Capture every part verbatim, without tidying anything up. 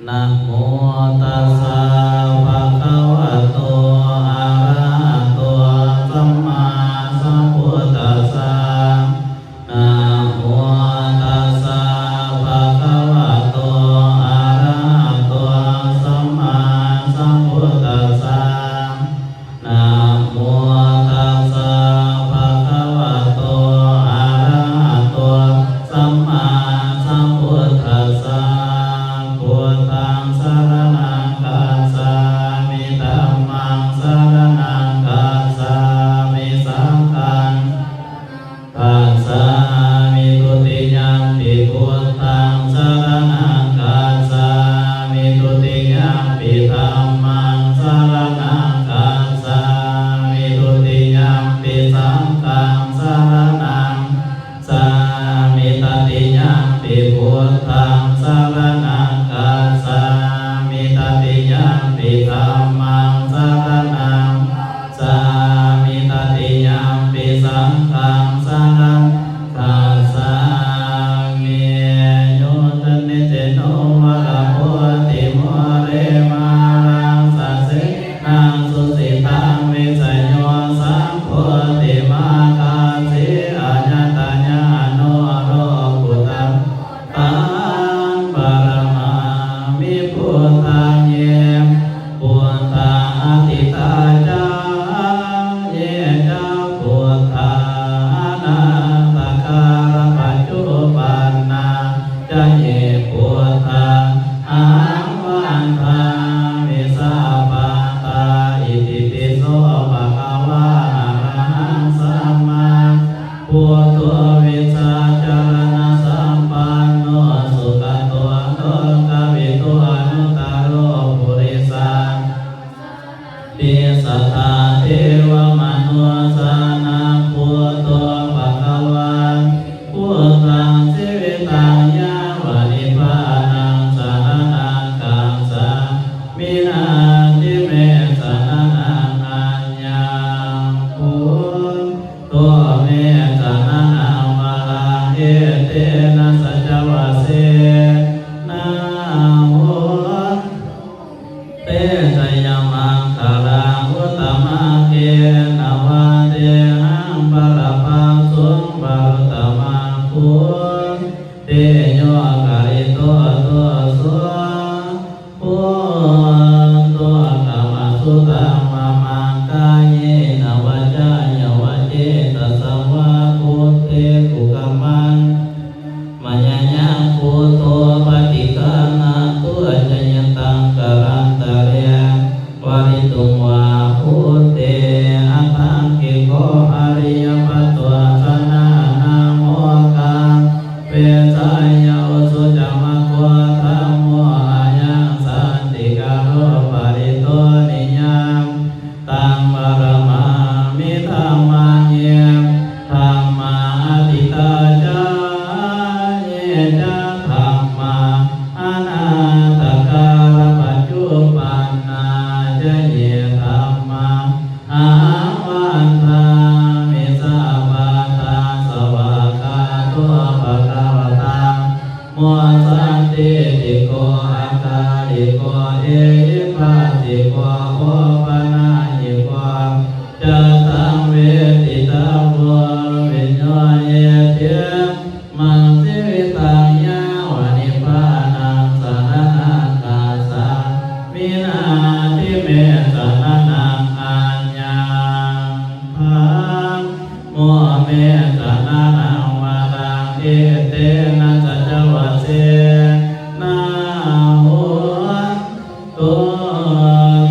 Namo tassa bhagavato arahato sammāsambuddhassa. Namo tassa bhagavato arahato sammāsambuddhassa. Namo tassa bhagavato arahato sammāsambuddhassa. Buddhaṃ saraṇaṃ gacchāmi. Dhammaṃ saraṇaṃ gacchāmi. Saṅghaṃ gacchāmi. Dutiyampi buddhaṃ saraṇaṃ gacchāmi. Dutiyampi dhammaṃ saraṇaṃ gacchāmi. Dutiyampi saṅghaṃ saraṇaṃ gacchāmi. Tatiyampi buddhaṃ saraṇaṃ gacchāmi. Tatiyampi dhammaṃ saraṇaṃ gacchāmi. Tatiyampi saṅghaṃ saraṇaṃ gacchāmi. Yo sannisinno varabodhimūle, māraṃ sasenaṃ sujitaṃ, vijayo sambodhimāgacchi, anantañāṇo lokuttaro. Taṃ paṇamāmi buddhaṃ. Ye buddhā atītā ca, ye ca buddhā anāgatā, kālapaccuppannā ca ye buddhā, ahaṃ vandāmi sabbadā. Itipi so bhagavā arahaṃ sammā buddho vijjācaraṇasampanno sugato lokavidū anuttaro purisadammasārathi satthā devamanussānaṃ buddho bhagavā. Buddhaṃ jīvitaṃ yāva nibbānaṃ saraṇaṃ gacchāmi. Natthi me saraṇaṃ aññaṃ. Bud dho me saraṇaṃ varaṃ, etena saccavajjena hotu te jayamaṅgalaṃ. Uttamaṅgena vandehaṃ, balappaṃ subharuttamaṃ, buddhe yo khalito doso, buddho khamatu taṃ mamaṃ. Kāyena vācāya va cetasā vā, buddhe kukammaṃ mayā yaṃ, buddho paṭiggaṇhatu accayantaṃ, kālantare saṃvarituṃ va buddhe. Aṭṭhaṅgiko ariyapatho janānaṃ mokkha pecāya ujū ca maggo, dhammo ayaṃ santikaro paridoṇhiyā. Taṃ paṇamāmi dhammaṃ. Ye dhammā atītā ca, ye ca dhammā anāgatā, kālapaccuppannā ca ye dhammā, ahaṃ vandāmi sabbadā. Svākkhāto bhagavatā dhammo sandiṭṭhiko akāliko ehipassiko opanayiko paccattaṃ veditabbo viññūhīti. Maṃ jīvitaṃ yāva nibbānaṃ saraṇaṃ gacchāmi. Natthi me saraṇaṃ aññaṃ. Dhammo me saraṇaṃ varaṃ, etena saccavajjena hotu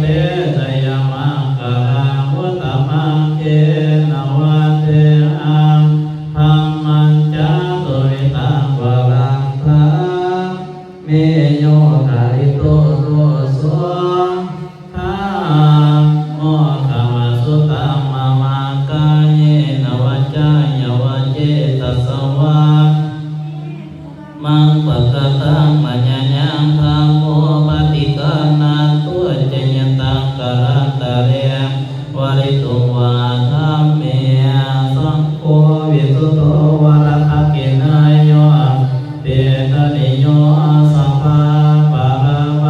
te jayamaṅgalaṃ. Uttamaṅgena vandehaṃ, dhammañca duvidhaṃ varaṃ, dhamme yo khalito doso, dhammo khamatu taṃ mamaṃ. Kāyena vācāya va cetasā vā, maṃ pakataṃ mayā yaṃ, dhammo paṭiggaṇhatu accayantaṃ, kālantare saṃvarituṃ va dhamme. Saṅgho visuddho varadakkhiṇeyyo, santindriyo sabbapāṇabhāso,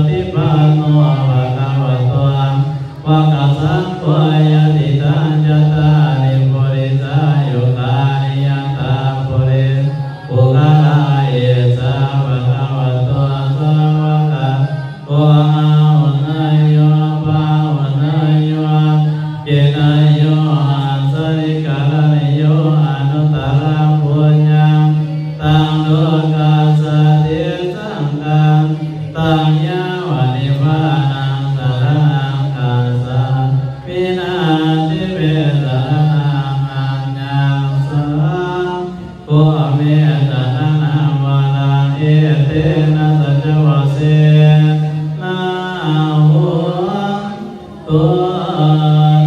Supaṭipanno bhagavato sāvakasaṅgho, yadidaṃ cattāri purisayugāni aṭṭha purisapuggalā, esa bhagavato sāvakasaṅgho, āhuneyyo pāhuneyyo dakkhiṇeyyo añjalikaraṇīyo anuttaraṃ puññakkhettaṃ lokassāti. Saṅghaṃ yāva nibbānaṃ saraṇaṃ gacchāmi, natthi me saraṇaṃ aññaṃ. Saṅgho me saraṇaṃ varaṃ, etena saccavajjena hotu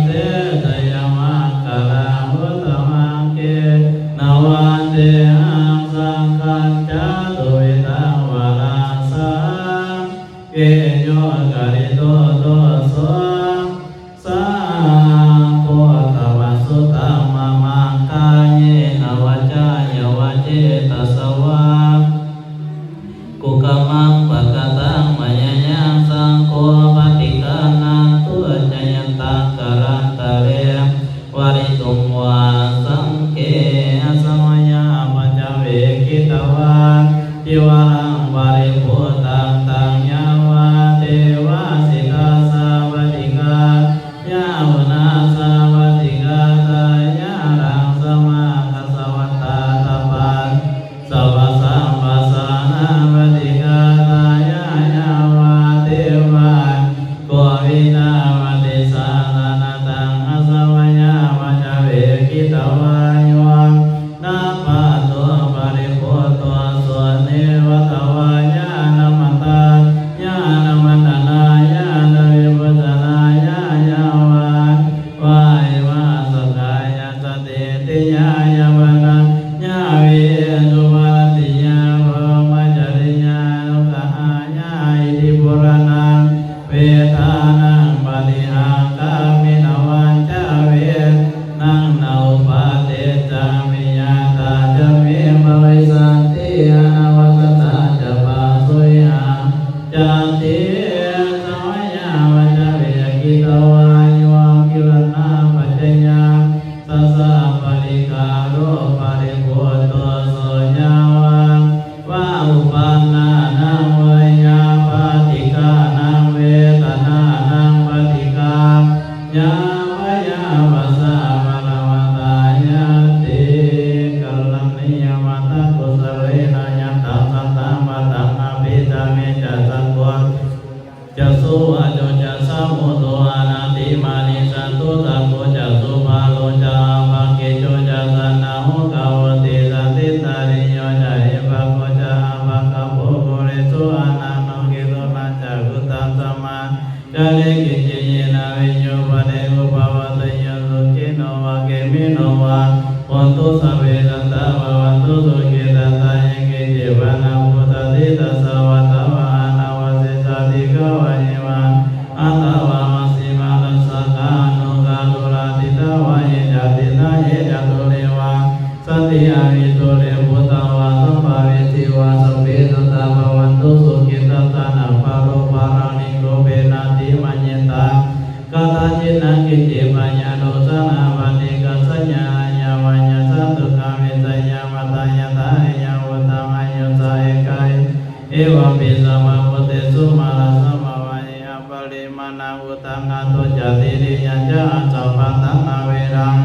te jayamaṅgalaṃ. Uttamaṅgena vandehaṃ saṅghañca duvidhaṃ varaṃ, saṅghe yo khalito doso, saṅgho khamatu taṃ mamaṃ. Kāyena vācāya va cetasā vā kukammaṃ pakataṃ mayā yaṃ, saṅgho paṭiggaṇhatu accayantaṃ kālantare saṃvarituṃ va. Saṅghe asmā yāvajjhā vikittavā cīvaraṃ paribhuttaṃ, taṃ yāvadeva sītassa paṭighātāya uṇhassa paṭighātāya, rasamakkhasvātātapasā sabbasambhasānaṃ paṭighātāya, yāvadeva kovidaṃ paṭisallanaṃ, taṃ asmā yāvajjhā vikittavā yo labhatto paribhutto, so neva davā ñāṇamattā ñāṇamatthanāya na vibhūsanāya, yāvadeva imassa kāyassa ṭhitiyā yāpanāya visuddhimānadiyā brahmacariyanuggahāya, iti purāṇañca vedanaṃ paṭihaṅkhāmi navañca vedanaṃ na uppādessāmi, yātrā ca me bhavissati anavajjatā ca phāsuvihāro cāti. Asmā yāvajjhā vikittavā yo gilānapaccayabhesajjaparikkhāro paribhutto, so yāvadeva uppannānaṃ veyyābādhikānaṃ vedanānaṃ paṭighātāya bhayāpajjhaparamatāyāti. Karaṇīyamatthakusalena yan taṃ santaṃ padaṃ abhisamecca, saṅgho ca suvaco cassa mudu anatimānī, santussako ca subharo ca appakicco ca sallahukavutti, santindriyo ca nipako ca appagabbho kulesu ananugiddho. Na ca khuddaṃ samācare kiñci yena viññū pare upavadeyyuṃ. Sukhino vā khemino vā hontu sabbe sattā bhavantu sukhitattā. Ye keci pāṇabhūtatthi tasā vā thāvarā anavasesā, dīghā vā ye mahantā vā majjhimā rassakā aṇukathūlā, diṭṭhā vā ye ca adiṭṭhā ye ca dūre vasanti avidūre, bhūtā vā sambhavesī vā sabbe sattā bhavantu sukhitattā. Na paro paraṃ nikubbetha nātimaññetha katthaci naṃ kiñci payālosanā paṭighasaññā, ayamāyasā dukkhā viccheyya matā yathā heyyaṃ vuttaṃ āyusā ekaye. Evampi sabbabhūtesu mānasambhāvaye aparimāṇaṃ, uddhaṃ adho ca tiriyañca asambādhaṃ averaṃ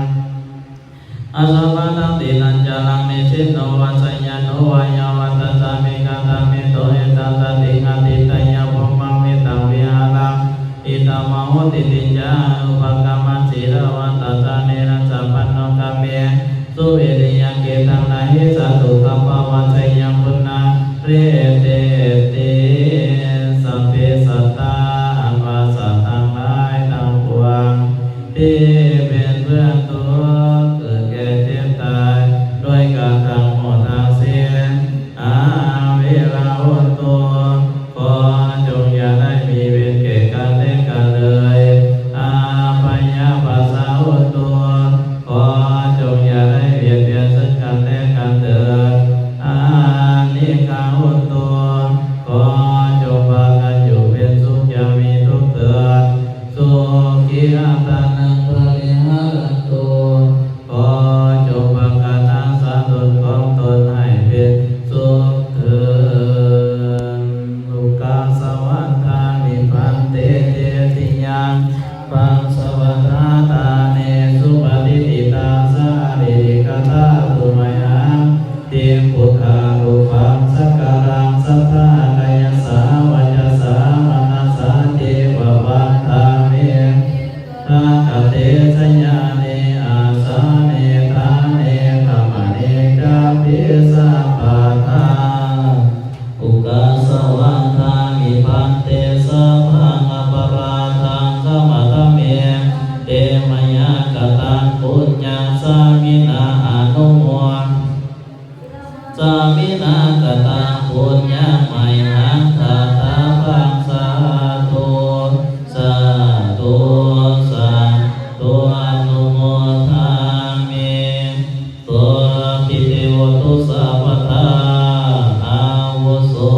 asapattaṃ. Tiṭṭhañcaraṃ nisinno vā sayāno vā yāvatassa vigatamiddho, etaṃ satiṃ adhiṭṭheyya brahmametaṃ vihāraṃ idhamāhu. Diṭṭhiñca anupagamma sīlavā dassanena sampanno, kāmesu vineyya gedhaṃ na hi jātu gabbhaseyyaṃ punaretīti. Sabbe sattā อันว่าสัตว์ทั้งหลายทั้งปวง ที่เป็นเพื่อนทุกข์เกิดแก่เจ็บตายด้วยกันทั้งหมดทั้งสิ้น Averā hontu ขอจงอย่าได้มีเวรแก่กันและกันเลย Abyāpajjhā hontu ขอจงอย่าได้เบียดเบียนซึ่งกันและกันเถิด Anīghā hontu ขอจงพากันอยู่เป็น sabbaṃ aparādhaṃ khamatha me. Te mayā kataṃ puññaṃ sāminā anumo sāminā kataṃ puññaṃ mayhaṃ dātabbaṃ. Sādhu, sādhu, sādhu, anumodāmi. Suvatthi hotu sabbadā, āvuso.